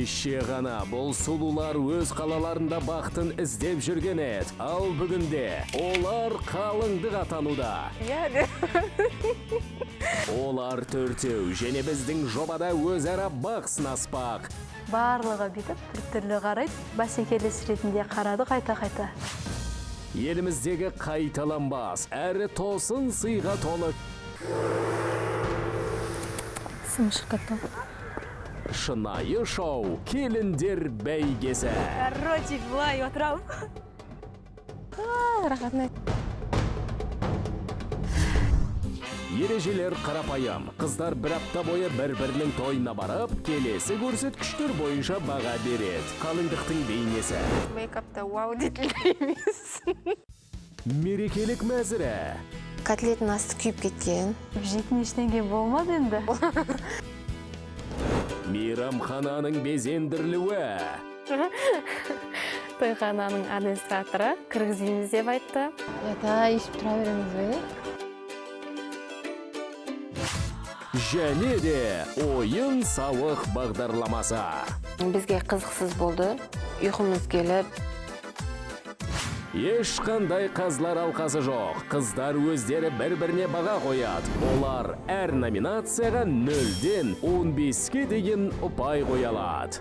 Кеше ғана бұл сұлулар өз қалаларында бақытын іздеп жүрген еді. Ал бүгінде олар қалыңдық атануда. Иә. Олар төртеу және біздің жобада өзара бақ сынаспақ. Барлығы бүйтіп біртүрлі қарайды, бәсекелес ретінде қарады қайта-қайта. Еліміздегі қайталанбас, әрі тосын сыйға толы Сым шығып кетті. Шынайы шоу «Келіндер бәйгесі». Короче, былай отырамын. Рахат. Ережелер қарапайым. Қыздар бір апта бойы бір-бірінің тойына барып, келесі көрсеткіштер бойынша баға береді. Қалыңдықтың бейнесі. Мейкапта вау дейтіндей емес. Мерекелік мәзірі. Котлеттің асты күйіп кеткен. Жейтін ештеңе болмады енді. Мейрамхананың безендірілуі. Тойхананың администраторы кіргізбейміз деп айтты. Ята, ішіп тұра береміз бе? Және де ойын сауық бағдарламасы. Бізге қызықсыз болды. Ұйқымыз келіп. Ешқандай қазылар алқасы жоқ. Қыздар өздері бір-біріне баға қояды. Олар әр номинацияға 0-ден 15-ке дейін ұпай қоя алады.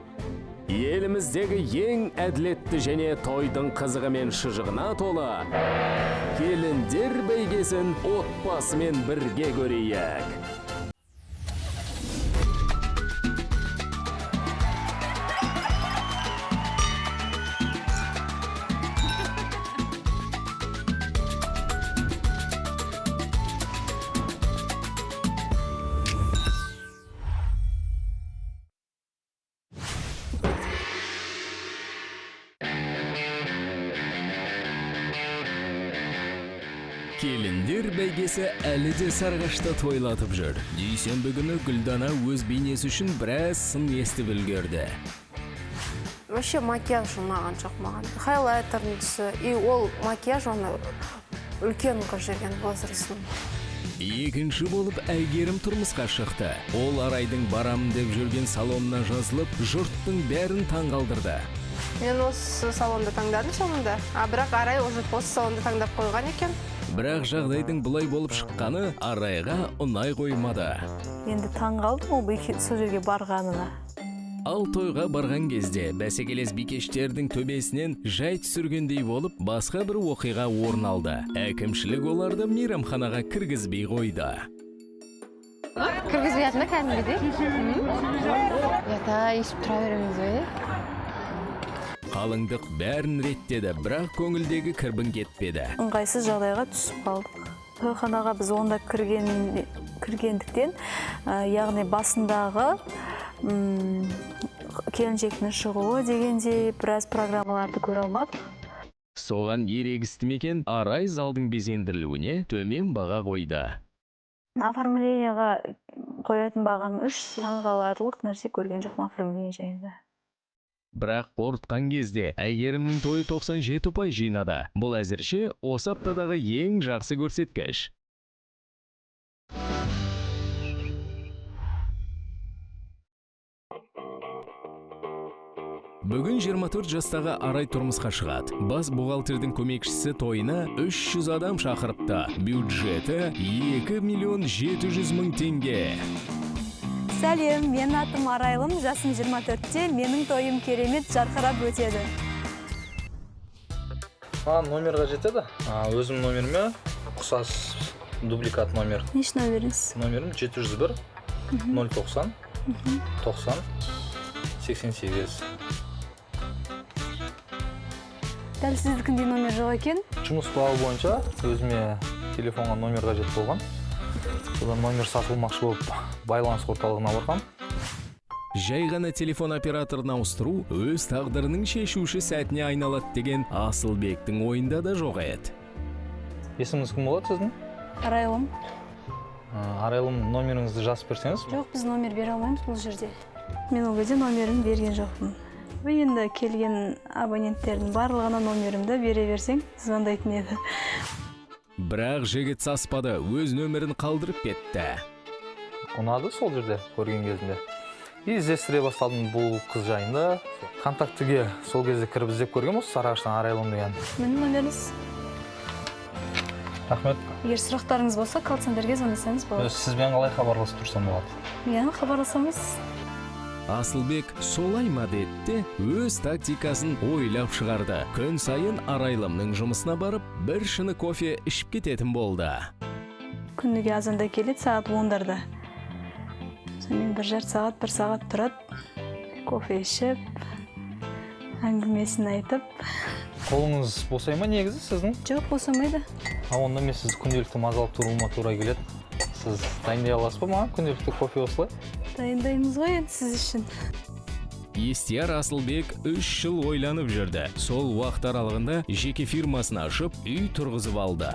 Еліміздегі ең әділетті және тойдың қызығы мен шыжығына толы келіндер бәйгесін отбасымен бірге көрейік. Келіндер бәйгесі әлі де Сарыағашта тойлатып жүр. Дүйсенбі күні Гүлдана өз бейнесі үшін біраз сын естіп үлгерді. Вообще макияж ұнаған жоқ маған. Хайлайтердің түсі. И ол макияж оны үлкен қылып жіберген возрастын. Екінші болып Әйгерім тұрмысқа шықты. Ол Арайдың барамын деп жүрген салонына жазылып, жұрттың бәрін таңғалдырды. Мен осы салонды таңдадым соңында, а бірақ Арай уже осы салонды таңдап қойған екен. Бірақ жағдайдың бұлай болып шыққаны Арайға ұнай қоймады. Енді таң қалдым ол сол жерге барғанына. Ал тойға барған кезде бәсекелес бикештердің төбесінен жай түсіргендей болып, басқа бір оқиға орын алды. Әкімшілік оларды мейрамханаға кіргізбей қойды. Кіргізбей жатыр ма кәдімгідей? Ята, ішіп тұра береміз бе? Қалыңдық бәрін реттеді, бірақ көңілдегі кірбің кетпеді. Ыңғайсыз жағдайға түсіп қалдық. Тойханаға біз онда кіргендіктен, яғни басындағы келіншектің шығуы дегендей біраз программаларды көре алмадық. Соған ерегісті ме екен, Арай залдың безендірілуіне төмен баға қойды. Оформлениеға қоятын бағаның үш таңғаларлық нәрсе көрген жоқпын оформление жайында. Бірақ қорытқан кезде Әйгерімнің тойы 97 ұпай жинады. Бұл әзірше осы аптадағы ең жақсы көрсеткіш. Бүгін 24 жастағы Арай тұрмысқа шығады. Бас бухгалтердің көмекшісі тойына 300 адам шақырыпты. Бюджеті 2 миллион 700 мың теңге. Сәлем, менің атым Арайлым, жасым 24-те, менің тойым керемет жарқырап өтеді. Маған номерға жетеді. Өзім номеріме ұқсас дубликат номер. Неше номеріңіз? Номерім 701 090 90 88. Дәл сіздікіндей номер жоқ екен. Жұмыс бабы бойынша өзіме телефонға номер қажет болған. Содан номер сатылмақшы болып байланыс орталығына барғам. Жай ғана телефон операторын ауыстыру өз тағдырының шешуші сәтіне айналады деген Асылбектің ойында да жоқ еді. Есіміңіз кім болады сіздің? Арайлым. Арайлым, номеріңізді жазып берсеңіз? Жоқ, біз номер бере алмаймыз бұл жерде. Мен ол кезде номерімді берген жоқпын. Енді келген абоненттердің барлығына номерімді бере берсең, звондайтын еді. Бірақ жігіт саспады, өз нөмірін қалдырып кетті. Ұнады сол жерде көрген кезінде. И іздестіре бастадым бұл қыз жайында. Контактіге сол кезде кіріп іздеп көргенмін осы Сарыағаштан Арайлым деген. Міне номеріңіз. Рахмет. Егер сұрақтарыңыз болса, колл-центрге звондасаңыз болады. Сізбен қалай хабарласып тұрсам болады? Мен хабарласамыз. Асылбек солай ма деді де өз тактикасын ойлап шығарды. Күн сайын Арайлымның жұмысына барып, бір шыны кофе ішіп кететін болды. Күніге азанда келеді, сағат 10-дарда. Сонымен 1,5 сағат, 1 сағат тұрады. Кофе ішіп, әңгімесін айтып. Қолыңыз босай ма негізі сіздің? Жоқ, босамайды. А онда мен сізді күнделікті мазалап тұруыма тура келеді. Сіз дайындай аласыз ба маған күнделікті кофе осылай? Дайындаймыз ғой енді сіз үшін. Естияр Асылбек 3 жыл ойланып жүрді. Сол уақыт аралығында жеке фирмасын ашып, үй тұрғызып алды.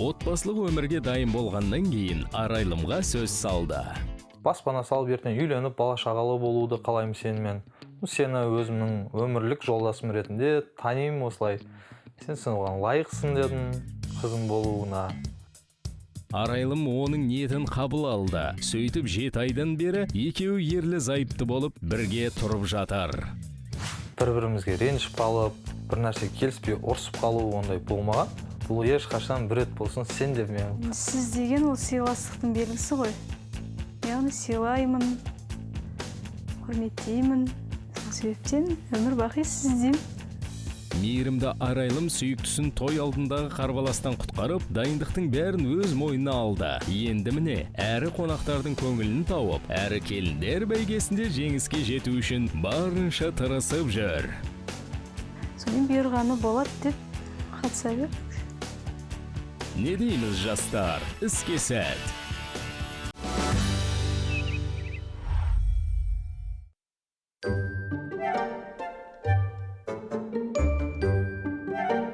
Отбасылық өмірге дайын болғаннан кейін Арайлымға сөз салды. Баспана салып, ертең үйленіп, бала шағалы болуды қалаймын сенімен. Сені өзімнің өмірлік жолдасым ретінде танимын осылай. Сен оған лайықсың дедім, қызым болуына. Арайлым оның ниетін қабыл алды. Сөйтіп 7 айдан бері екеуі ерлі зайыпты болып бірге тұрып жатыр. Бір-бірімізге ренжіп қалып, бір нәрсе келіспей ұрысып қалу ондай болмаған. Бұл ешқашан бір рет болсын сен деп мен. Сіз деген ол сыйластықтың белгісі ғой. Яғни сыйлаймын, құрметтеймін. Сол себептен өмір бақи сіз деймін. Мейірімді Арайлым сүйіктісін той алдындағы қарбаластан құтқарып, дайындықтың бәрін өз мойнына алды. Енді міне, әрі қонақтардың көңілін тауып, әрі келіндер бәйгесінде жеңіске жету үшін барынша тырысып жүр. Сонымен бұйырғаны болады деп қатыса бердік. Не дейміз, жастар? Іске сәт.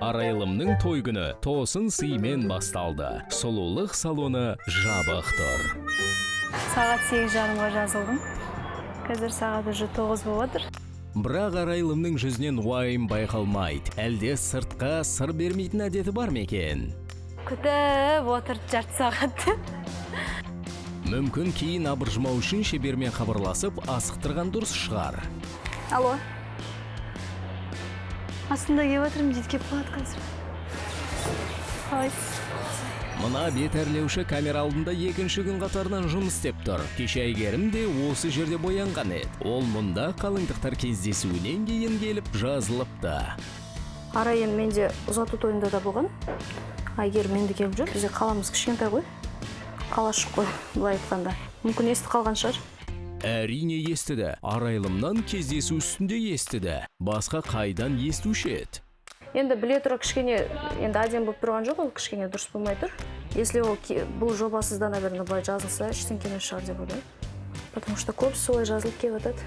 Арайлымның той күні тосын сыймен басталды. Сұлулық салоны жабық тұр. Сағат 8:30-ға жазылдым. Қазір сағат уже 9 болып отыр. Бірақ Арайлымның жүзінен уайым байқалмайды. Әлде сыртқа сыр бермейтін әдеті бар ма екен? Күтіп отырды жарты сағат. Мүмкін кейін абыржымау үшін шебермен хабарласып, асықтырған дұрыс шығар. Алло. Астында келіп жатырмын, дейді, келіп қалады қазір. Қалайсыз? Мына бет әрлеуші камера алдында екінші күн қатарынан жұмыс істеп тұр. Кеше Әйгерім де осы жерде боянған еді. Ол мұнда қалыңдықтар кездесуінен кейін келіп жазылыпты. Арайым менде ұзату тойында да болған. Әйгерім енді келіп жүр. Бізде қаламыз кішкентай ғой. Қалашық қой, былай айтқанда. Мүмкін естіп қалған шығар. Әрине естіді. Арайлымнан кездесу үстінде естіді. Басқа қайдан естуші еді? Енді біле тұра кішкене, енді әдемі болып тұрған жоқ, ол кішкене дұрыс болмай тұр. Если ол бұл жобасызда, наверное, былай жазылса, ештеңе емес шығар деп ойлаймын. Потому что көбісі солай жазылып келіп жатады.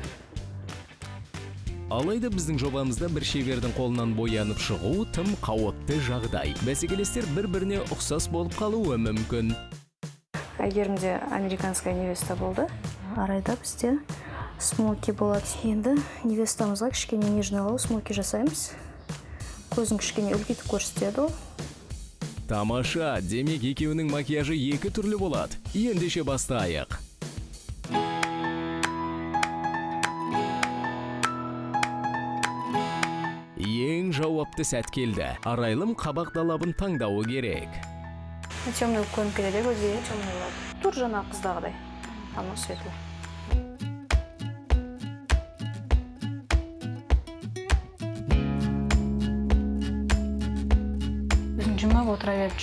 Алайда біздің жобамызда бір шебердің қолынан боянып шығу тым қауіпті жағдай. Бәсекелестер бір-біріне ұқсас болып қалуы мүмкін. Әйгерімде американская невеста болды. Арайда бізде смоки болады. Енді невестамызға кішкене нежныйлау смоки жасаймыз. Көзін кішкене үлкейтіп көрсетеді ол. Тамаша, демек екеуінің макияжы екі түрлі болады. Ендеше бастайық. Ең жауапты сәт келді. Арайлым қабақ далабын таңдауы керек. Темный көрініп келеді көзге. Темный болады. Тур жаңа қыздағыдай. Анау светлый. Өзің жұмып отыра беріп,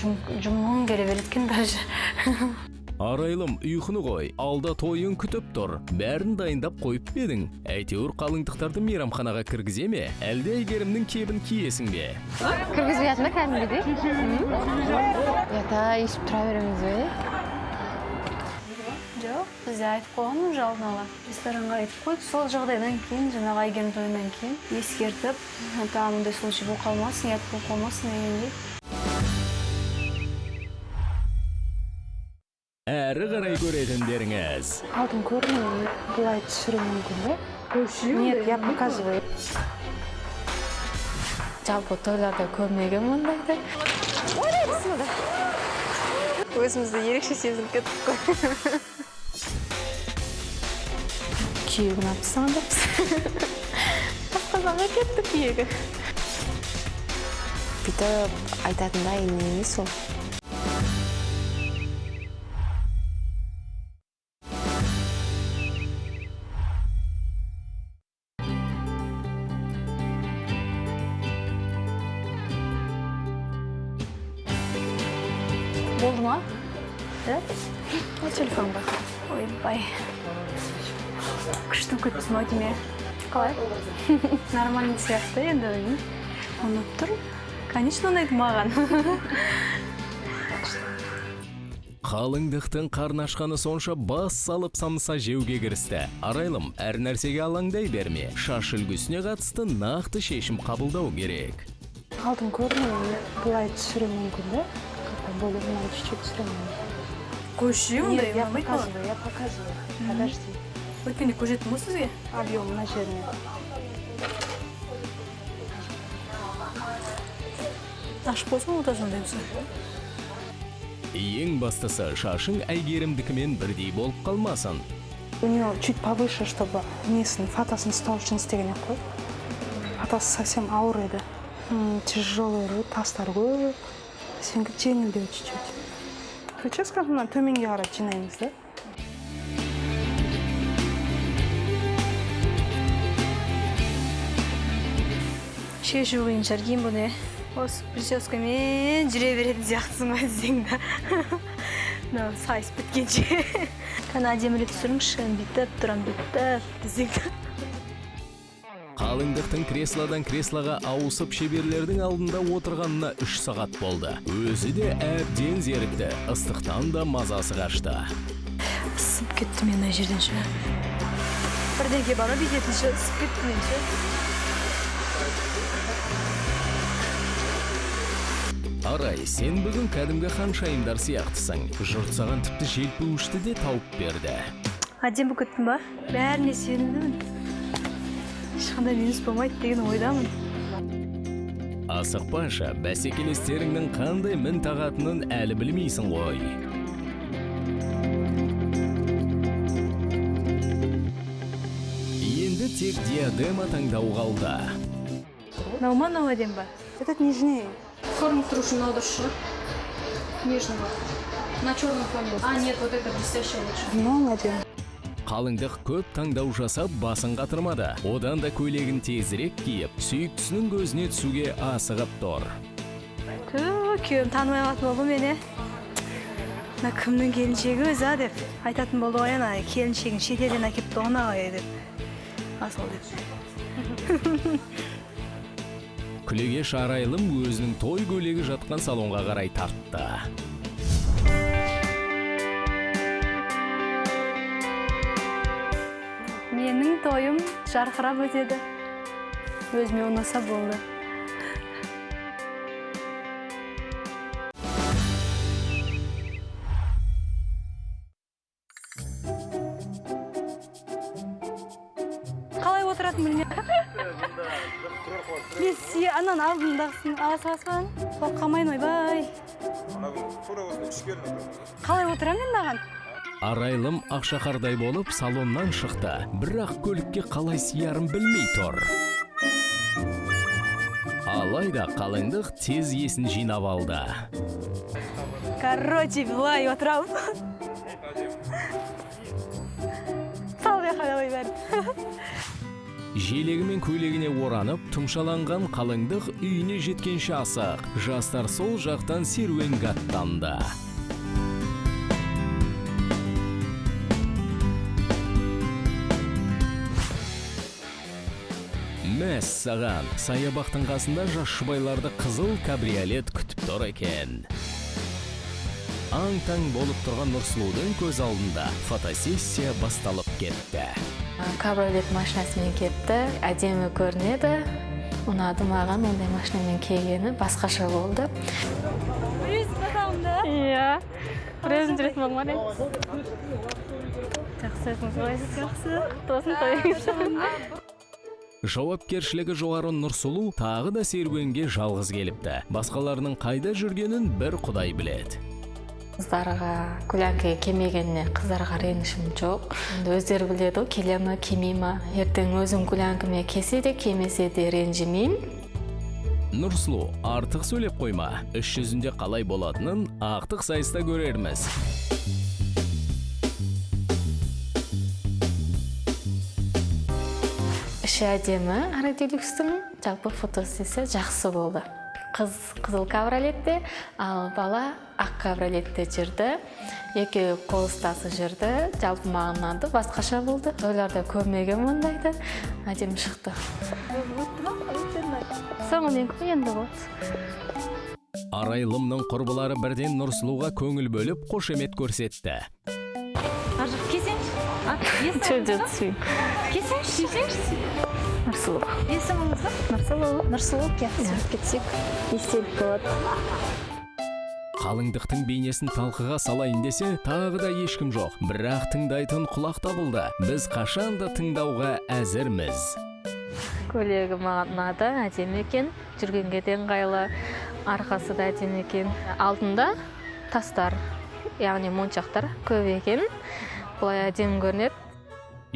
жұмғың келе береді екен даже. Арайлым, ұйқыны қой, алда тойың күтіп тұр. Бәрін дайындап қойып па едің? Әйтеуір қалыңдықтарды мейрамханаға кіргізе ме? Әлде Әйгерімнің кебін киесің бе? Кіргізбей жатыр ма кәдімгідей? Ұята ішіп тұра береміз бе? Жоқ, бізде айтып қойған уже алдын ала. Ресторанға айтып қойдық. Сол жағдайдан кейін, жаңағы Әйгерім тойынан кейін ескертіп, тағы мұндай случай болып қалмасын, ұят болып қалмасын дегендей. Әрі қарай көретіндеріңіз. Алдын көрмей, былай түсіру мүмкін бе? Нет, я показываю. Жалпы тойларда көрмеген мұндайды. Өзімізді ерекше сезініп кеттік қой. Күйегін алып тастаған жоқпыз. Асқазанға кетті күйегі. Бүйтіп айтатындай не емес ол. Болды ма? Да? Ол телефон бар. Ойбай. Күшті күттім ау деме. Қалай? Нормальный сияқты енді білмеймін. Ұнап тұр. Конечно, ұнайды маған. Қалыңдықтың қарны ашқаны сонша бас салып самса жеуге кірісті. Арайлым, әр нәрсеге алаңдай берме. Шаш үлгісіне қатысты нақты шешім қабылдау керек. Алдын көрмей, былай түсіру мүмкін, да? Более мынаны чуть-чуть түсіремін. Көші ондай Я ұнамайды маған. показываю, я показываю. Подожди. Өткенде көрсеттім ғой сізге. Объем мына жеріне. Ашып қойсаң, ол да сондай болса. Ең бастысы, шашың Әйгерімдікімен бірдей болып қалмасын. У нее чуть повыше, чтобы несін, фатасын ұстау үшін істеген ек қой. Фатасы совсем ауыр еді. Тяжелый еді, тастар көп. Сенікі жеңілдеу чуть-чуть. Прическа мына төменге қарай жинаймыз, да? Шешу қиын шығар, кейін бұны, е? Осы прическамен жүре беретін сияқтысың ғой десең да. Мынау сайыс біткенше. Кәне әдемілеп түсіріңізші, бүйтіп тұрам, бүйтіп десең да. Қалыңдықтың креслодан креслоға ауысып шеберлердің алдында отырғанына 3 сағат болды. Өзі де әбден зерікті, ыстықтан да мазасы қашты. Ысып кетті мен мына жерден ше. Бірдеңке бар ма бүйтетін ше, ысып кетті мен ше. Арай, сен бүгін кәдімгі ханшайымдар сияқтысың. Жұрт саған тіпті желпуішті де тауып берді. Әдемі болып кеттім ба? Бәріне сенімдімін. Ешқандай минус болмайды деген ойдамын. Асықпашы, бәсекелестеріңнің қандай мін тағатынын әлі білмейсің ғой. Енді тек диадема таңдау қалды. Мынау ма, мынау әдемі ба? Этот нежнее. Форму тұрушы мынау дұрыс шығар. Нежного. На черном фоне. А, нет, вот это блестящее лучше. Мынау әдемі. Қалыңдық көп таңдау жасап басын қатырмады. Одан да көйлегін тезірек киіп, сүйіктісінің көзіне түсуге асығып тұр. Ту, күйеуім танымай қалатын болды мені. Мына кімнің келіншегі өзі, а деп айтатын болды ғой, ана келіншегін шетелден әкепті ғой ана деп. Асыл деп. Күлегеш Арайлым өзінің той көйлегі жатқан салонға қарай тартты. Менің тойым жарқырап өтеді. Өзіме ұнаса болды. Қалай отыратын білмеймін. Мен анан алдындағысын ала саласың. Қорқамайын, ойбай. Қалай отырамын мен маған? Арайлым ақшақардай болып салоннан шықты, бірақ көлікке қалай сиярын білмей тұр. Алайда қалыңдық тез есін жинап алды. Короче, былай отырамын. Сал бе, қалай бәрі. Желегі мен көйлегіне оранып, тұмшаланған қалыңдық үйіне жеткенше асық. Жастар сол жақтан серуенге аттанды. Мәссаған, саябақтың қасында жас жұбайларды қызыл кабриолет күтіп тұр екен. Аң-таң болып тұрған Нұрсұлудың көз алдында фотосессия басталып кетті. Кабриолет машинасымен кетті, әдемі көрінеді. Ұнады маған ондай машинамен келгені, басқаша болды. Иә, біреудің жүретін болдым ғой. Жақсы, өзіңіз қалайсыз? Жақсы. Құтты болсын тойыңыз. Жауапкершілігі жоғары Нұрсұлу тағы да серуенге жалғыз келіпті. Басқаларының қайда жүргенін бір Құдай біледі. Қыздарға гулянкаға келмегеніне қыздарға ренішім жоқ. Енді өздері біледі ғой, келе ме, келмей ме. Ертең өзім гулянкіме келсе де, келмесе де ренжімеймін. Нұрсұлу, артық сөйлеп қойма. Іс жүзінде қалай болатынын ақтық сайыста көрерміз. Іші әдемі, Арай Делюкстің жалпы фотосессия жақсы болды. Қыз қызыл кабриолетте, ал бала ақ кабриолетте жүрді. Екеуі қол ұстасып жүрді. Жалпы маған ұнады, басқаша болды. Тойларда көрмеген мұндайды. Әдемі шықты. Соңы менікі енді болды. Арайлымның құрбылары бірден Нұрсұлуға көңіл бөліп, қошемет көрсетті. Аржық, келсеңші. Келсеңші, келсеңші. Нұрсұлу. Есіміңіз кім? Нұрсұлу. Нұрсұлу, түсіріп кетсек, естелік болады. Қалыңдықтың бейнесін талқыға салайын десе, тағы да ешкім жоқ. Бірақ тыңдайтын құлақ табылды. Біз қашан да тыңдауға әзірміз. Көйлегі маған ұнады, әдемі екен. Жүргенге де ыңғайлы, арқасы да әдемі екен. Алдында тастар, яғни моншақтар көп екен. Бұлай әдемі көрінеді.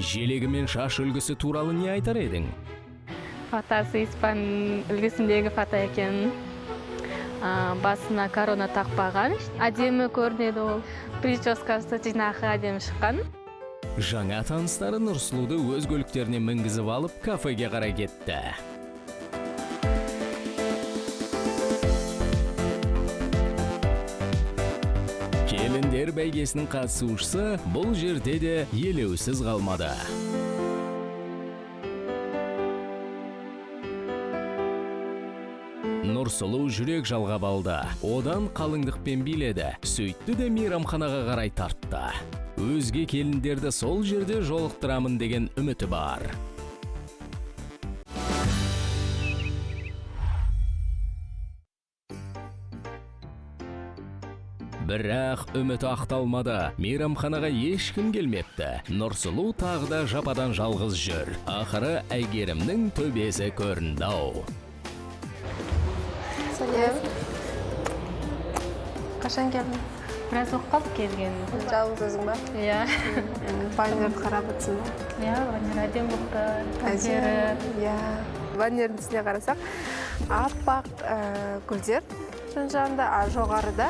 Желегі мен шаш үлгісі туралы не айтар едің? Фатасы испан үлгісіндегі фата екен. Басына корона тақпаған. Әдемі көрінеді ол. Прическасы жинақы әдемі шыққан. Жаңа таныстары Нұрсұлуды өз көліктеріне мінгізіп алып, кафеге қарай кетті. Келіндер бәйгесінің қатысушысы бұл жерде де елеусіз қалмады. Нұрсұлу жүрек жалғап алды. Одан қалыңдықпен биледі. Сөйтті де мейрамханаға қарай тартты. Өзге келіндерді сол жерде жолықтырамын деген үміті бар. Бірақ үміті ақталмады. Мейрамханаға ешкім келмепті. Нұрсұлу тағы да жападан жалғыз жүр. Ақыры Әйгерімнің төбесі көрінді-ау. Сәлем. Қашан келдің? Біраз болып қалды келгенім. Жалғыз өзің ба? Иә. Баннерді қарап отырсың ба? Иә, баннер әдемі болып тұр. Әдемі. Иә. Баннердің үстіне қарасақ, аппақ гүлдер жан-жағында, а жоғарыда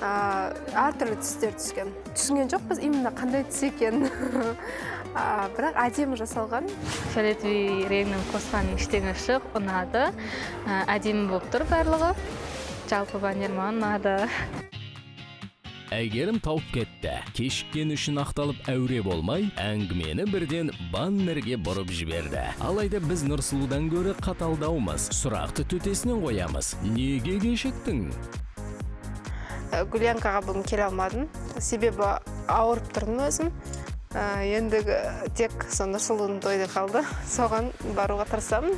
әртүрлі түстер түскен. Түсінген жоқпыз именно қандай түс екенін. Бірақ әдемі жасалған. Фиолетовый реңнің қосқан ештеңесі жоқ, ұнады. Әдемі болып тұр барлығы. Жалпы баннер маған ұнады. Әйгерім тауып кетті. Кешіккен үшін ақталып әуре болмай, әңгімені бірден баннерге бұрып жіберді. Алайда біз Нұрсұлудан гөрі қаталдаумыз. Сұрақты төтесінен қоямыз. Неге кешіктің? Гулянкаға бүгін келе алмадым. Себебі ауырып тұрдым өзім. Енді тек Нұрсұлудың тойы қалды. Соған баруға тырысамын.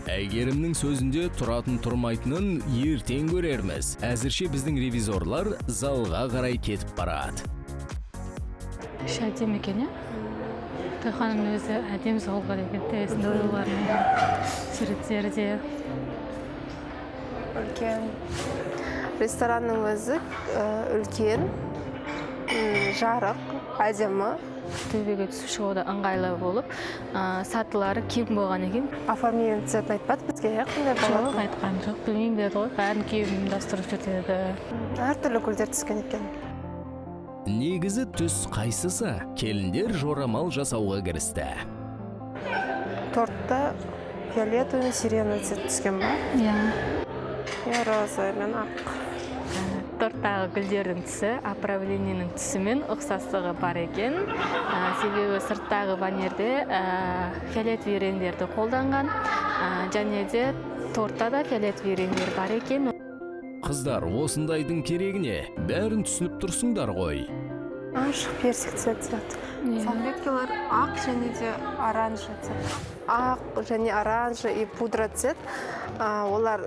Әйгерімнің сөзінде тұратын тұрмайтынын ертең көрерміз. Әзірше біздің ревизорлар залға қарай кетіп барады. Іші әдемі екен, иә? Тойхананың өзі әдемі соғылған екен, төбесінде оюларымен, суреттері де. Үлкен. Ресторанның өзі үлкен, жарық, әдемі. Төбеге түсіп шығуда ыңғайлы болып, сатылары кең болған екен. Оформление цветін айтпады бізге, иә, қандай болатынын? Жоқ, айтқан жоқ, білмеймін деді ғой, бәрін күйеуім ұйымдастырып жүр деді. Әртүрлі гүлдер түскен екен. Негізі түс қайсысы? Келіндер жорамал жасауға кірісті. Тортта фиолетовый, сиреневый цвет түскен ба? Иә. Иә, роза мен ақ. Торттағы гүлдердің түсі оправлениенің түсімен ұқсастығы бар екен. Себебі сырттағы баннерде фиолетовый реңдерді қолданған, және де тортта да фиолетовый реңдер бар екен. Қыздар, осындайдың керегіне бәрін түсініп тұрсыңдар ғой. Ашық персик цвет сияқты. Салфеткалар ақ және де оранжевый цвет. Ақ және оранжевый и пудра цвет. Олар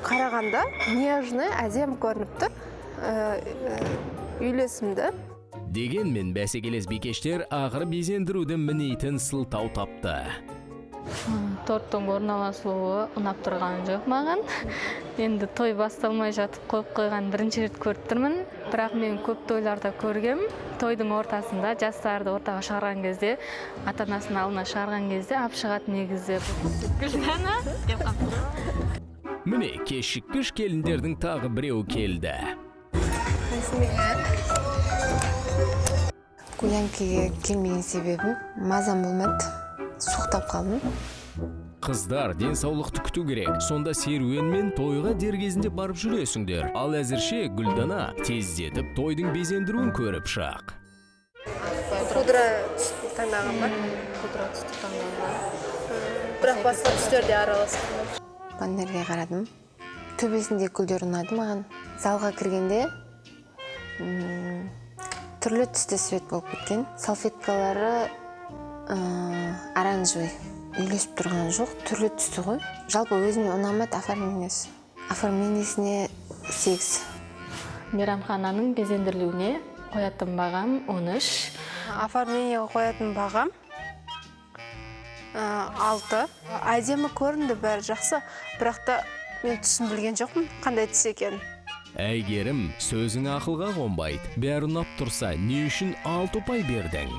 қарағанда нежный, әдемі көрініп тұр. Үйлесімді. Дегенмен бәсекелес бикештер ақыры безендіруді мінейтін сылтау тапты. Торттың орналасуы ұнап тұрған жоқ маған. Енді той басталмай жатып қойып қойған бірінші рет көріп тұрмын. Бірақ мен көп тойларда көргем. Тойдың ортасында жастарды ортаға шығарған кезде, ата-анасының алдына шығарған кезде алып шығады негізі. Гүлдана деп қалыпты. Міне, кешіккіш келіндердің тағы біреуі келді. Гулянкеге келмеген себебім мазам болмады, суықтап қалдым. Қыздар, денсаулықты күту керек. Сонда серуенмен тойға дер кезінде барып жүресіңдер. Ал әзірше Гүлдана тездетіп тойдың безендіруін көріп шық. Пудра түсті таңдаған ба? Пудра түсті таңдаған. Бірақ басқа түстер де араласқан. Баннерге қарадым. Төбесінде гүлдер ұнады маған. Залға кіргенде түрлі түсті свет болып кеткен. Салфеткалары оранжевый. Үйлесіп тұрған жоқ, түрлі түсті ғой. Жалпы өзіме ұнамады оформлениесі. Оформлениесіне 8. Мейрамхананың безендірілуіне қоятын бағам 13. Оформлениеге қоятын бағам 6. Әдемі көрінді, бәрі жақсы, бірақ та мен түсін білген жоқпын, қандай түс екенін. Әйгерім, сөзің ақылға қонбайды. Бәрі ұнап тұрса, не үшін 6 ұпай бердің?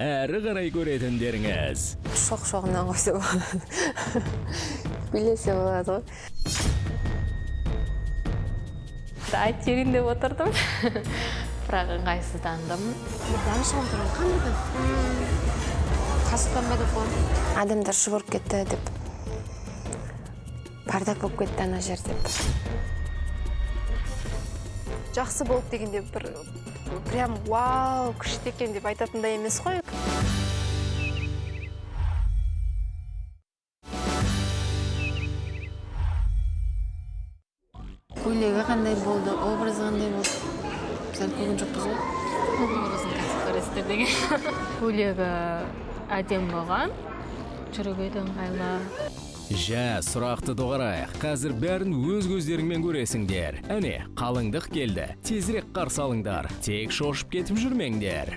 Әрі қарай көретіндеріңіз. Шоқ-шоғынан қойса болады. Билесе болады ғой. Айтып жіберейін деп отырдым. Бірақ ыңғайсыздандым. Адамдар шұбырып кетті деп. Бардак болып кетті ана жер деп. Жақсы болып дегенде бір прям вау, күшті екен деп айтатындай емес қой. Көйлегі қандай болды, образы қандай болды? Біз әлі көрген жоқпыз ғой. Образын қазір көресіздер деген. Көйлегі әдемі болған, жүруге де ыңғайлы. Жә, сұрақты доғарайық. Қазір бәрін өз көздеріңмен көресіңдер. Әне, қалыңдық келді. Тезірек қарсы алыңдар. Тек шошып кетіп жүрмеңдер.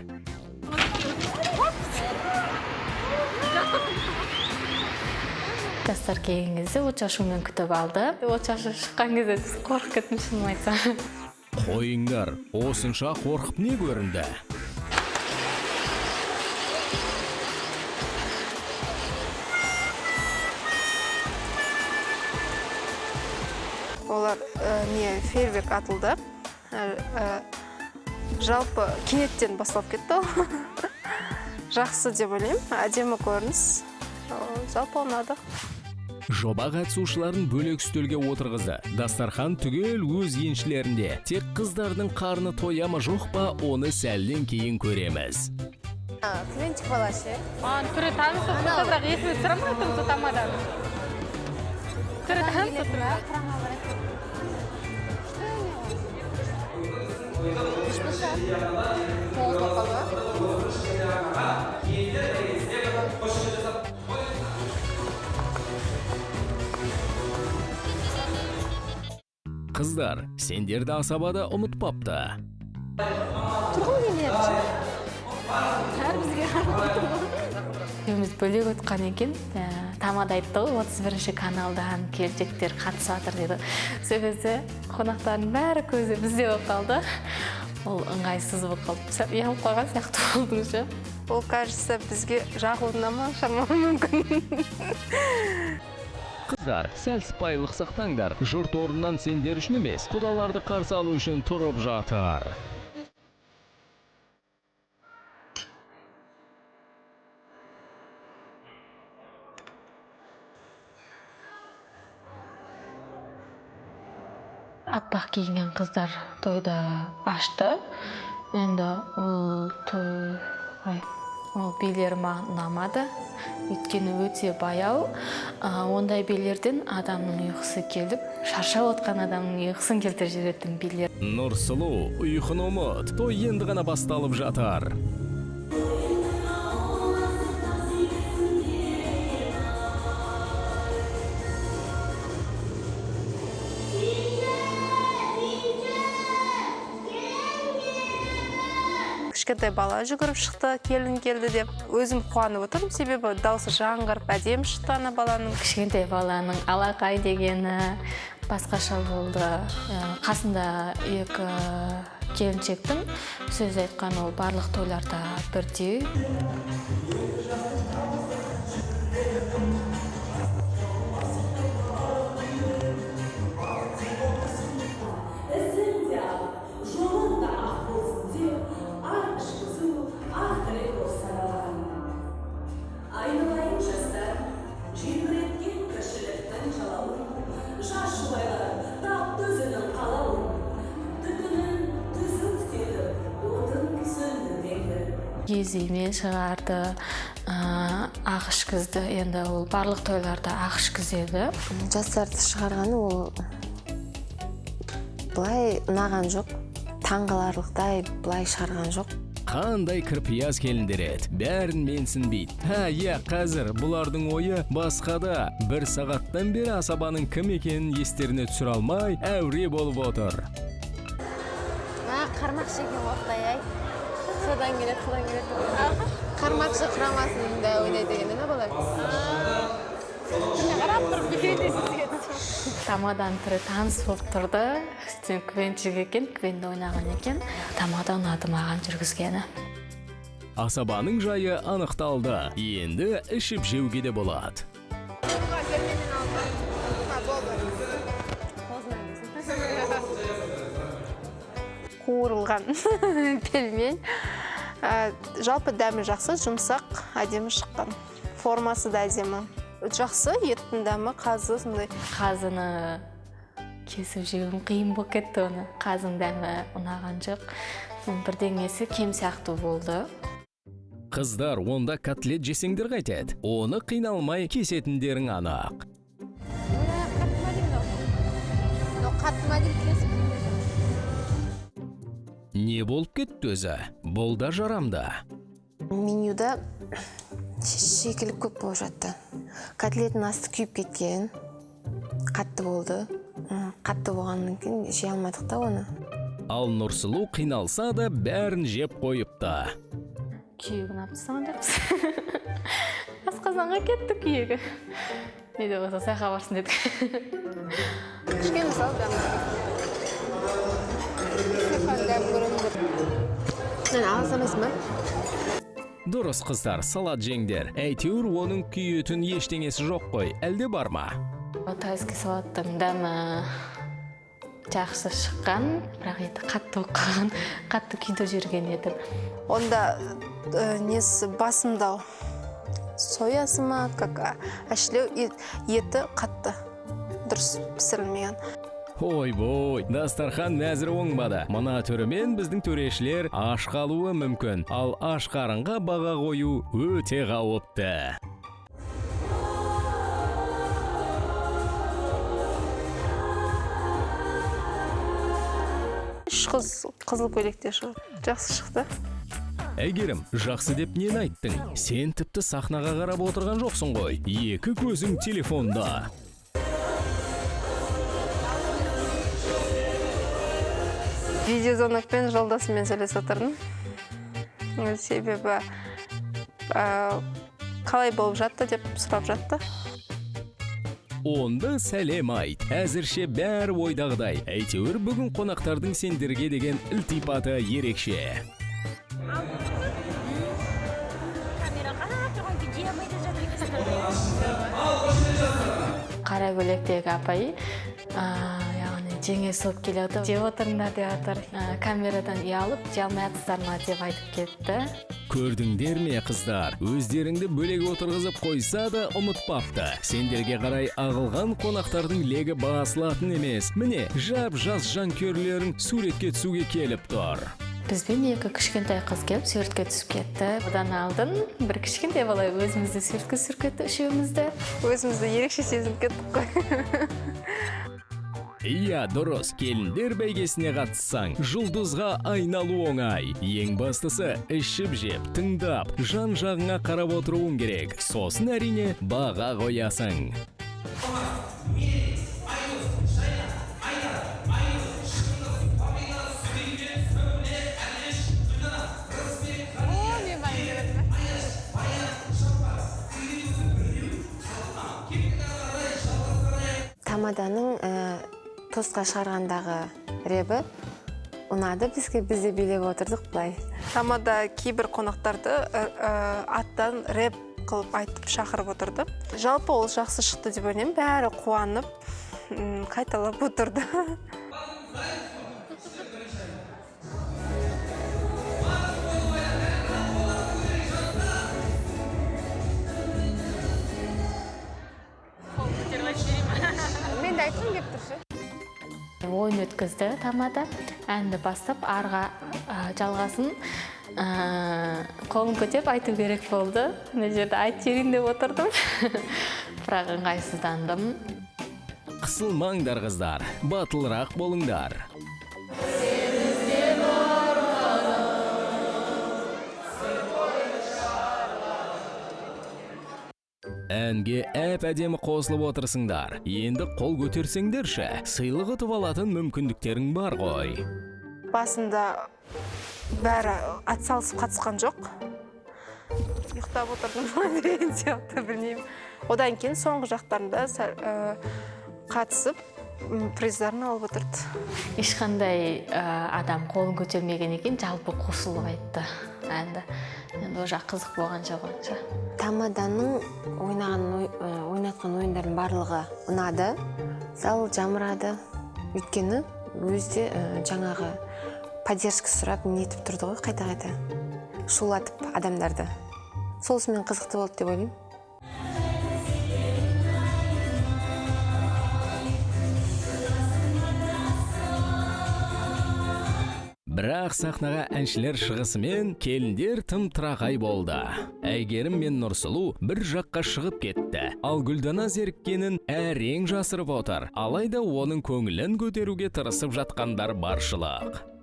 Жастар келген кезде отшашумен күтіп алды. Отшашу шыққан кезде қорқып кеттім, шынын айтсам. Қойыңдар, осынша қорқып не көрінді? Олар не фейерверк атылды. Жалпы кенеттен басталып кетті ол. Жақсы деп ойлаймын, әдемі көрініс. Жалпы ұнады. Жоба қатысушыларын бөлек үстелге отырғызды. Дастархан түгел өз еншілерінде. Тек қыздардың қарны тоя ма жоқ па, оны сәлден кейін көреміз. Клинчик бала ше? Маған түрі таныс болып тұрса, бірақ есіме түсіре алмай тұрмын сол тамадан. Түрі таныс болып тұр. Қыздар, сендерді асабада ұмытпапты. Екеуміз бөлек отқан екен. Тамада айтты ғой, 31-ші каналдан келіншектер қатысып жатыр деді. Сол кезде қонақтардың бәрі көзі бізде болып қалды. Ол ыңғайсыз болып қалды. Сәл ұялып қойған сияқты болдың ше. Ол, кажется, бізге жағуына ма шамалы мүмкін. Қыздар, сәл сыпайылық сақтаңдар. Жұрт орнынан сендер үшін емес, құдаларды қарсы алу үшін тұрып жатыр. Аппақ киінген қыздар тойды ашты. Енді ол той, ой, ол билер маған ұнамады. Өйткені өте баяу. Ондай билерден адамның ұйқысы келіп, шаршап отқан адамның ұйқысын келтіріп жіберетін билер. Нұрсұлу, ұйқыны ұмыт. Той енді ғана басталып жатыр. Кішкентай бала жүгіріп шықты, келін келді деп. Өзім қуанып отырмын, себебі дауысы жаңғырып әдемі шықты ана баланың. Кішкентай баланың алақай дегені басқаша болды. Қасында екі келіншектің сөз айтқан, ол барлық тойларда бірдей. Киіз үймен шығарды, ақ ішкізді. Енді ол барлық тойларда ақ ішкізеді. Жастарды шығарғаны ол былай ұнаған жоқ, таңғаларлықтай былай шығарған жоқ. Қандай кірпияз келіндер еді, бәрін менсінбейді. Ха, иә, қазір бұлардың ойы басқада. Бір сағаттан бері асабаның кім екенін естеріне түсіре алмай, әуре болып отыр. Қармақшы екен оқтай-ай. Содан келеді, содан келеді. Қармақшы құрамасында ойнайды екен, ана бала. Қарап тұрып бекердесіз. Тамадан түрі таныс болып тұрды. Сен квенчик екен, квенді ойнаған екен. Тамада ұнады маған жүргізгені. Асабаның жайы анықталды. Енді ішіп жеуге де болады. Қуырылған пельмень. Жалпы дәмі жақсы, жұмсақ, әдемі шыққан. Формасы да әдемі. Жақсы, еттің дәмі, қазы сондай. Қазыны кесіп жеуім қиын болып кетті оны. Қазының дәмі ұнаған жоқ. Бірдеңесі кем сияқты болды. Қыздар, онда котлет жесеңдер қайтеді. Оны қиналмай кесетіндерің анық. Қатты ма деймін, кесіп. Не болып кетті өзі? Бұл да жарамды. Менюда шикілік көп болып жатты. Котлеттің асты күйіп кеткен, қатты болды. Қатты болғаннан кейін жей алмадық та оны. Ал Нұрсұлу қиналса да бәрін жеп қойыпты. Күйегін алып тастаған жоқпыз. Асқазанға кетті күйегі. Не де болса сайға барсын дедік. Кішкене сал дәмі. Дұрыс, қыздар, салат жеңдер. Әйтеуір оның күйетін ештеңесі жоқ қой, әлде бар ма? Тайский салаттың дәмі жақсы шыққан, бірақ еті қатты болып қалған, қатты күйді жүрген еді. Онда несі басымдау, соясы ма, как әшілеу еті қатты, дұрыс пісірілмеген. Ой-бой, дастархан мәзір оңбады. Мына түрімен біздің төрешілер аш қалуы мүмкін. Ал аш қарынға баға қою өте қауіпті. Үш қыз қызыл көйлекте шығып, жақсы шықты. Әйгерім, жақсы деп нені айттың? Сен тіпті сахнаға қарап отырған жоқсың ғой. Екі көзің телефонда. Видеозвонокпен жолдасыммен сөйлесіп отырдым. Себебі қалай болып жатты деп сұрап жатты. Онда сәлем айт. Әзірше бәрі ойдағыдай. Әйтеуір бүгін қонақтардың сендерге деген ілтипаты ерекше. Қара көйлектегі апай, яғни жеңесі болып келеді. Жеп отырыңдар деп жатыр. Камерадан ұялып, жей алмай жатсыздар ма деп айтып кетті. Көрдіңдер ме, қыздар? Өздеріңді бөлек отырғызып қойса да ұмытпапты. Сендерге қарай ағылған қонақтардың легі басылатын емес. Міне, жап-жас жанкүйерлерің суретке түсуге келіп тұр. Бізбен екі кішкентай қыз келіп суретке түсіп кетті. Одан алдын бір кішкентай бала өзімізді суретке түсіріп кетті, үшеумізді. Өзімізді ерекше сезініп кеттік қой. Иә, дұрыс, келіндер бәйгесіне қатыссаң, жұлдызға айналу оңай. Ең бастысы, ішіп жеп, тыңдап, жан-жағыңа қарап отыруың керек. Сосын әрине баға қоясың. Тамаданың тостқа шығарғандағы ребі ұнады бізге, біз де билеп отырдық былай. Тамада кейбір қонақтарды аттан рэп қылып айтып шақырып отырды. Жалпы ол жақсы шықты деп ойлаймын, бәрі қуанып, қайталап отырды. Мен де айтқым келіп тұр ше. Ойын өткізді тамада, әнді бастап арға жалғасын қолын көтеріп айту керек болды. Мына жерде айтып жіберейін деп отырдым, бірақ ыңғайсыздандым. Қысылмаңдар қыздар, батылырақ болыңдар. Әнге әп-әдемі қосылып отырсыңдар. Енді қол көтерсеңдерші, сыйлық ұтып алатын мүмкіндіктерің бар ғой. Басында бәрі атсалысып қатысқан жоқ. Ұйықтап отырдым деген сияқты, білмеймін. Одан кейін соңғы жақтарында сәл қатысып, приздарын алып отырды. Ешқандай адам қолын көтермеген екен, жалпы қосылып айтты әнді. Енді ол жақ қызық болған жоқ онша. Тамаданың ойнатқан ойындардың барлығы ұнады. Зал жамырады. Өйткені өзі де жаңағы поддержка сұрап нетіп тұрды ғой қайта-қайта. Шулатып адамдарды. Сонысымен қызықты болды деп ойлаймын. Бірақ сахнаға әншілер шығысымен келіндер тым тырақай болды. Әйгерім мен Нұрсұлу бір жаққа шығып кетті. Ал Гүлдана зеріккенін әрең жасырып отыр. Алайда оның көңілін көтеруге тырысып жатқандар баршылық.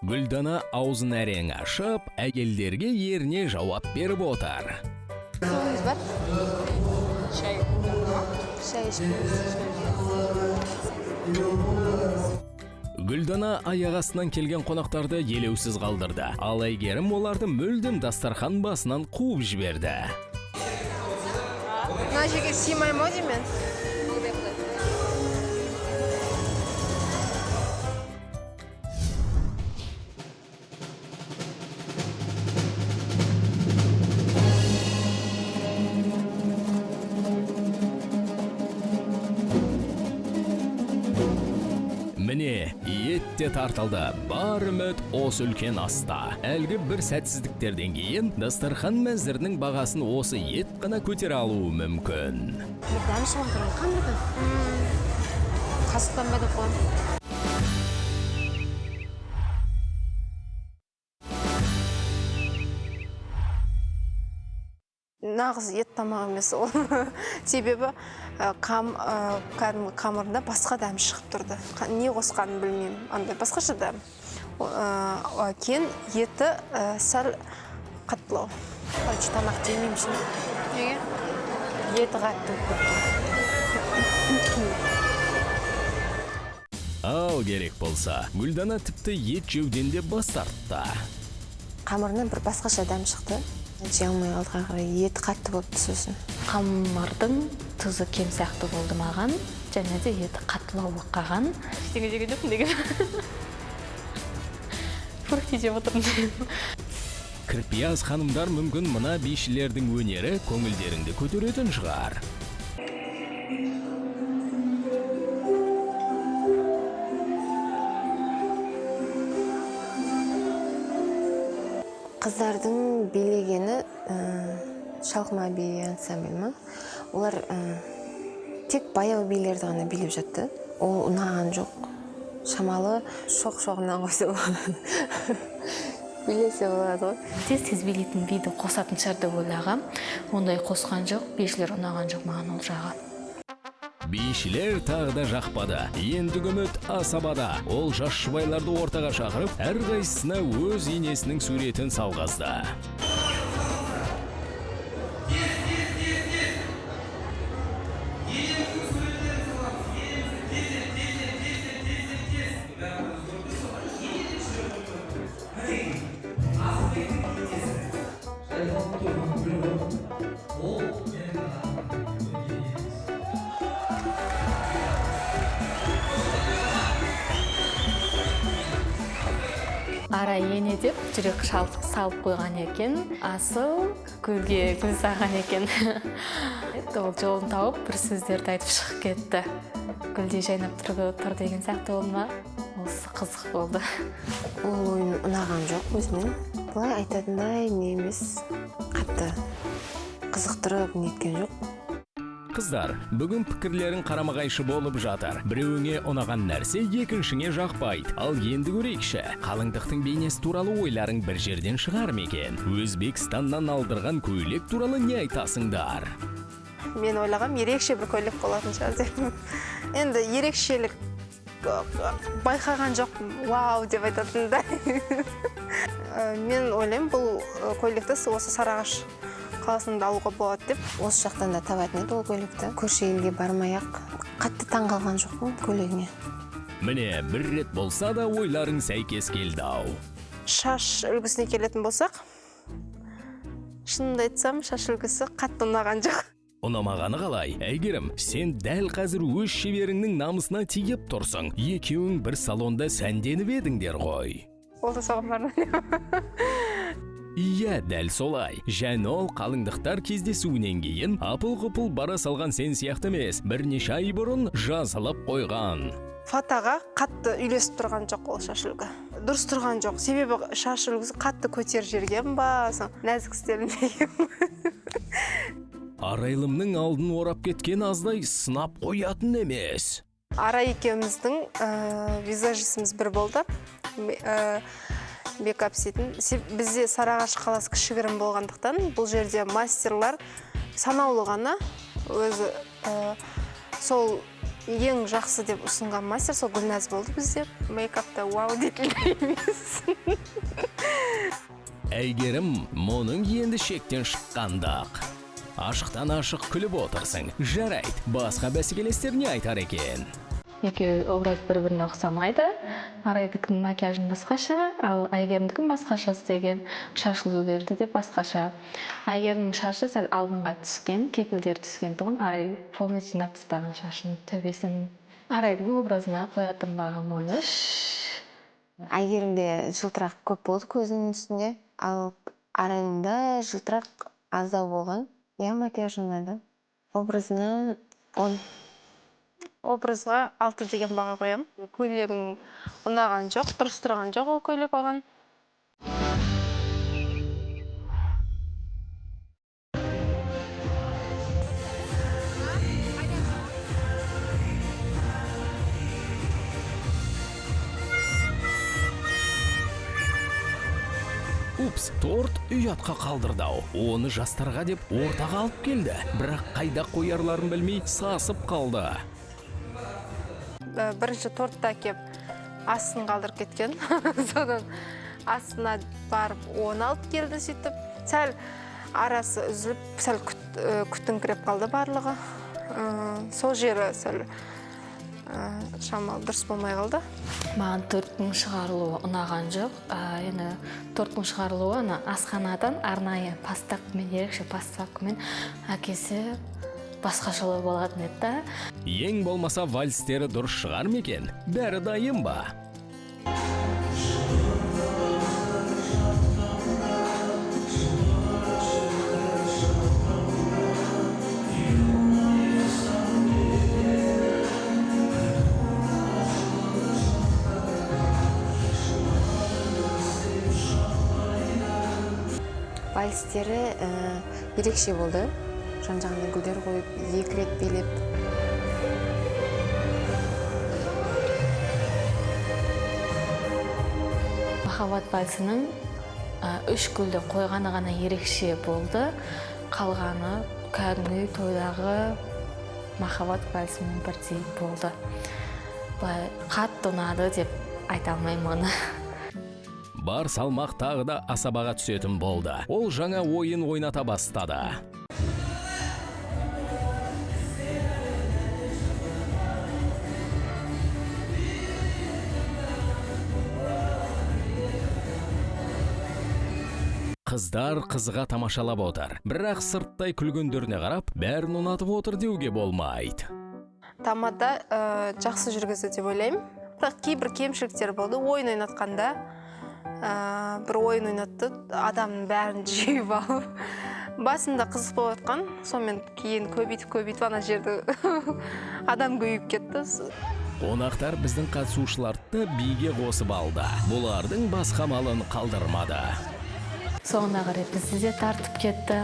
Гүлдана аузын әрең ашып, әйелдерге еріне жауап беріп отыр. Суыңыз бар? Шай. Шай ішпейміз. Гүлдана аяқ астынан келген қонақтарды елеусіз қалдырды. Ал Әйгерім оларды мүлдем дастархан басынан қуып жіберді. Мына жерге сыймаймын ау деймін. Міне, ет те тартылды. Бар үміт осы үлкен аста. Әлгі бір сәтсіздіктерден кейін дастархан мәзірінің бағасын осы ет қана көтере алуы мүмкін. Дәм шығып тұр ғой, қандырды? Қасықтан ба деп қоямын. Нағыз ет тамақ емес ол. Себебі кәдімгі қамырында басқа дәм шығып тұрды. Не қосқанын білмеймін. Андай басқаша дәм. Кейін еті сәл қаттылау. Короче, тамақ жемеймін ше. Неге? Еті қатты болып кетті. Ал керек болса, Гүлдана тіпті ет жеуден де бас тартты. Қамырынан бір басқаша дәм шықты. Жей алмай қалдық ары қарай, еті қатты болып сосын. Қамырдың тұзы кем сияқты болды маған, және де еті қаттылау болып қалған. Ештеңе жеген жоқпын деген. Фрукты жеп отырмын. Кірпияз ханымдар мүмкін мына бишілердің өнері көңілдеріңді көтеретін шығар. Қыздардың билегені шалқыма би ансамбль ма? Олар тек баяу билерді ғана билеп жатты. Ол ұнаған жоқ. Шамалы шоқ-шоғынан қойса болады. Билесе болады ғой. Тез-тез билейтін биді қосатын шығар деп ойлағам. Ондай қосқан жоқ, бишілер ұнаған жоқ маған ол жағы. Бишілер тағы да жақпады. Ендігі үміт асабада. Ол жас жұбайларды ортаға шақырып, әрқайсысына өз енесінің суретін салғызды. Арай ене деп жүрек салып қойған екен, Асыл гүлге гүл салған екен. Ол жолын тауып бір сөздерді айтып шығып кетті. Гүлдей жайнап тұр деген сияқты ол ма? Осы қызық болды. Ол ойын ұнаған жоқ өзіме. Былай айтатындай не емес, қатты қызықтырып неткен жоқ. Қыздар, бүгін пікірлерің қарама-қайшы болып жатыр. Біреуіңе ұнаған нәрсе екіншіңе жақпайды. Ал енді көрейікші, қалыңдықтың бейнесі туралы ойларың бір жерден шығар ма екен? Өзбекстаннан алдырған көйлек туралы не айтасыңдар? Мен ойлағам, ерекше бір көйлек болатын шығар деп. Енді ерекшелік байқаған жоқпын, вау деп айтатындай. Мен ойлаймын, бұл көйлекті осы Сарыағаш қаласында алуға болады деп. Осы жақтан да табатын еді ол көйлекті. Көрші елге бармай-ақ қатты таң қалған жоқпын көйлегіне. Міне, бір рет болса да ойларың сәйкес келді-ау. Шаш үлгісіне келетін болсақ, шынымды айтсам, шаш үлгісі қатты ұнаған жоқ. Ұнамағаны қалай? Әйгерім, сен дәл қазір өз шеберіңнің намысына тиіп тұрсың. Екеуің бір салонда сәнденіп едіңдер ғой. Ол да соған бармын. Иә, дәл солай. Және ол қалыңдықтар кездесуінен кейін апыл-ғұпыл бара салған сен сияқты емес, бірнеше ай бұрын жазылып қойған. Фатаға қатты үйлесіп тұрған жоқ ол шаш үлгі. Дұрыс тұрған жоқ. Себебі шаш үлгісі қатты көтеріп жіберген ба, нәзік істелінбеген. Арайлымның алдын орап кеткен аздай сынап қоятын емес. Арай екеуміздің визажисіміз бір болды. Мейкап істейтін. Бізде Сарыағаш қаласы кішігірім болғандықтан, бұл жерде мастерлар санаулы ғана, өзі сол ең жақсы деп ұсынған мастер сол Гүлназ болды бізде. Мейкапта вау дейтіндей емес. Әйгерім, мұның енді шектен шыққандық. Ашықтан ашық күліп отырсың. Жарайды, басқа бәсекелестер не айтар екен? Екеуі образ бір-біріне ұқсамайды. Арайдікінің макияжын басқаша, ал Әйгерімдікін басқаша істеген, шаш үлгілерді де басқаша. Әйгерімнің шашы сәл алдыңға түскен, кекілдері түскен тұғын, Арай полностью жинап тастаған шашын, төбесін. Арайдың образына қоятын бағам 13. Әйгерімде жылтырақ көп болды көзінің үстінде, ал Арайдың жылтырақ аздау болған. Иә, макияж ұнады. Образына 10. Образға 6 деген баға қоямын. Көйлегім ұнаған жоқ, дұрыс тұрған жоқ ол көйлек оған. Упс, торт ұятқа қалдырды-ау. Оны жастарға деп ортаға алып келді. Бірақ қайда қоярларын білмей сасып қалды. Бірінші тортты әкеп астын қалдырып кеткен. Содан астына барып оны алып келді сөйтіп. Сәл арасы үзіліп, сәл күтіңкіреп қалды барлығы. Сол жері сәл шамалы дұрыс болмай қалды. Маған торттың шығарылуы ұнаған жоқ. Енді торттың шығарылуы ана асханадан арнайы пастақпен, ерекше пастақпен әкесі басқашалау болатын еді да. Ең болмаса вальстері дұрыс шығар ма екен? Бәрі дайын ба? Вальстері ерекше болды. Жан-жағына гүлдер қойып, 2 рет билеп. Махаббат вальсінің 3 гүлді қойғаны ғана ерекше болды. Қалғаны кәдімгі тойдағы Махаббат вальсімен бірдей болды. Былай қатты ұнады деп айта алмаймын оны. Бар салмақ тағы да асабаға түсетін болды. Ол жаңа ойын ойната бастады. Қыздар қызыға тамашалап отыр. Бірақ сырттай күлгендеріне қарап, бәрін ұнатып отыр деуге болмайды. Тамада жақсы жүргізді деп ойлаймын. Бірақ кейбір кемшіліктер болды. Ойын ойнатқанда бір ойын ойнатты, адамның бәрін жиып алып. Басында қызық болып жатқан, сонымен кейін көбейтіп ана жерді адам көбейіп кетті. Қонақтар біздің қатысушыларды биге қосып алды. Бұлардың басқа малын қалдырмады. Соңына қарай бізді де тартып кетті.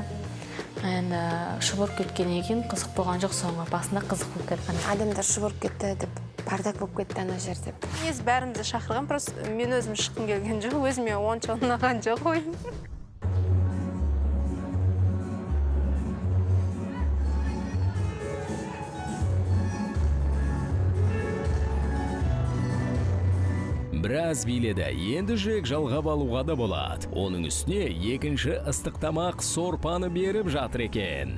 Енді шұбырып кеткеннен кейін қызық болған жоқ, соңы басында қызық болып кеткен. Адамдар шұбырып кетті деп, бардак болып кетті ана жер деп. Негізі бәрімізді шақырған, просто мен өзім шыққым келген жоқ, өзіме онша ұнаған жоқ ойын. Біраз биледі, енді жүрек жалғап алуға да болады. Оның үстіне екінші ыстық тамақ сорпаны беріп жатыр екен.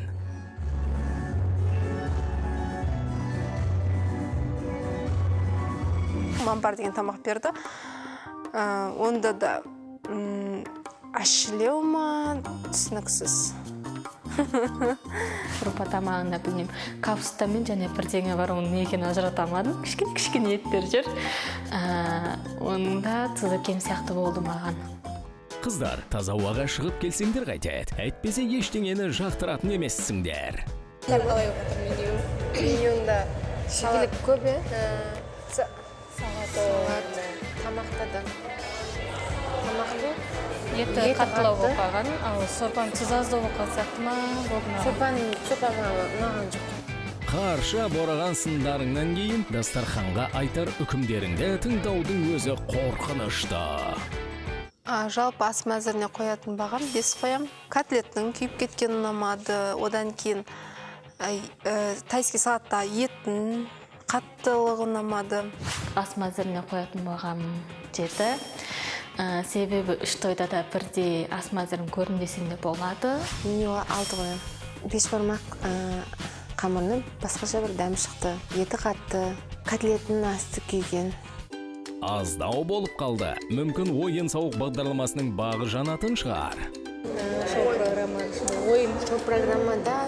Мамбар деген тамақ берді. Онда да ащылеу ма, түсініксіз. Сорпа тамағында білмеймін, капустамен және бірдеңе бар, оның не екенін ажырата алмадым. Кішкене-кішкене еттер жүр. Оның да тұзы кем сияқты болды маған. Қыздар, таза ауаға шығып келсеңдер қайтеді. Әйтпесе ештеңені жақтыратын емессіңдер. Қалай болып жатыр меню? Менюнда шикілік көп, е? Салат. Тамақта да. Тамақтың еті қаттылау болып қалған, ал сорпаның тұзы аздау болып қалған сияқты ма болды маған? Сорпа ұнаған жоқ. Қарша бораған сындарыңнан кейін дастарханға айтар үкімдеріңді тыңдаудың өзі қорқынышты. Жалпы ас мәзіріне қоятын бағам 5 қоям. Котлеттің күйіп кеткені ұнамады. Одан кейін тайский салатта еттің қаттылығы ұнамады. Ас мәзіріне қоятын бағам 7. Себебі 3 тойда да бірдей ас мәзірін көрдім десем де болады. Мен оған 6 қоямын. Бешбармақ қамырының басқаша бір дәмі шықты. Еті қатты, котлетінің асты күйген. Аздау болып қалды. Мүмкін ойын-сауық бағдарламасының бағы жанатын шығар. Шоу программада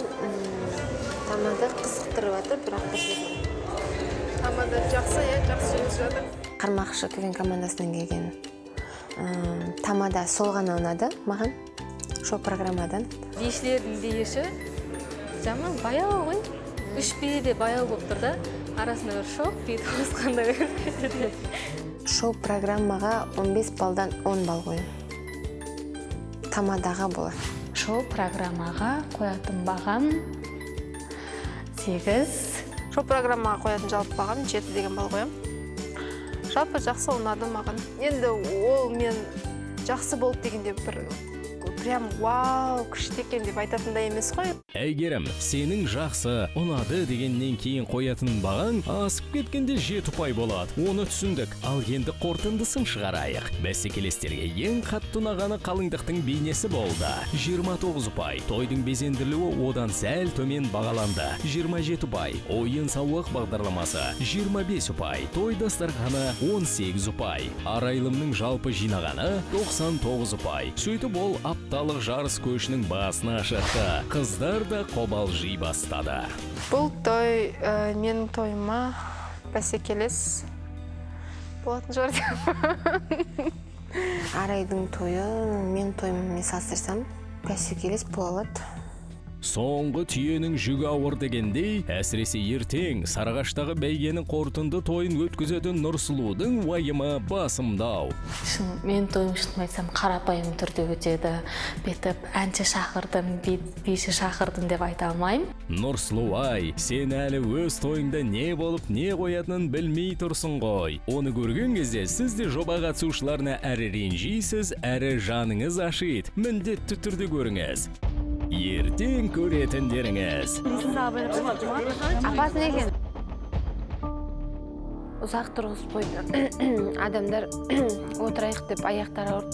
тамада қызықтырып жатыр, бірақ бір жерде. Тамада жақсы, жақсы жүргізіп жатыр. Қармақшы КВН командасынан келген тамада сол ғана ұнады маған шоу программадан. Бишілердің биіші жаман баяу ғой. 3 би де баяу болып тұр да, арасында бір шоқ би қосқандай болып кетеді. Шоу программаға 15 балдан 10 балл қоямын. Тамадаға болады. Шоу программаға қоятын бағам 8. Шоу программаға қоятын жалпы бағам 7 деген балл қоямын. Жалпы жақсы ұнады маған. Енді ол мен жақсы болды дегенде бір прям вау, күшті екен деп айтатындай емес қой. Әйгерім, сенің жақсы, ұнады дегеннен кейін қоятын бағаң асып кеткенде 7 ұпай болады. Оны түсіндік. Ал енді қорытындысын шығарайық. Бәсекелестерге ең қатты ұнағаны қалыңдықтың бейнесі болды. 29 ұпай. Тойдың безендірілуі одан сәл төмен бағаланды. 27 ұпай. Ойын-сауық бағдарламасы 25 ұпай. Той дастарханы 18 ұпай. Арайлымның жалпы жинағаны 99 ұпай. Сөйтіп ол апталық жарыс көшінің басына шықты. Қыздар да қобалжи бастады. Бұл той менің тойыма бәсекелес болатын шығар деп. Арайдың тойы мен тойыммен салыстырсам бәсекелес бола алады. Соңғы түйенің жүгі ауыр дегендей, әсіресе ертең Сарыағаштағы бәйгенің қорытынды тойын өткізетін Нұрсұлудың уайымы басымдау. Шын, мен тойым шынын айтсам қарапайым түрде өтеді. Бүйтіп әнші шақырдым, биші шақырдым деп айта алмаймын. Нұрсұлу ай, сен әлі өз тойыңда не болып, не қоятынын білмей тұрсың ғой. Оны көрген кезде сіз де жоба қатысушыларына әрі ренжисіз, әрі жаныңыз ашиды. Міндетті түрде көріңіз. Ертең көретіндеріңіз. Апасы не екен? Ұзақ тұрғызып қойды адамдар, отырайық деп, аяқтары ауырып.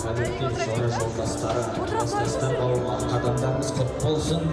Қадірді жора жолдастары, кластастар, бауырлар, қадамдарыңыз құт болсын!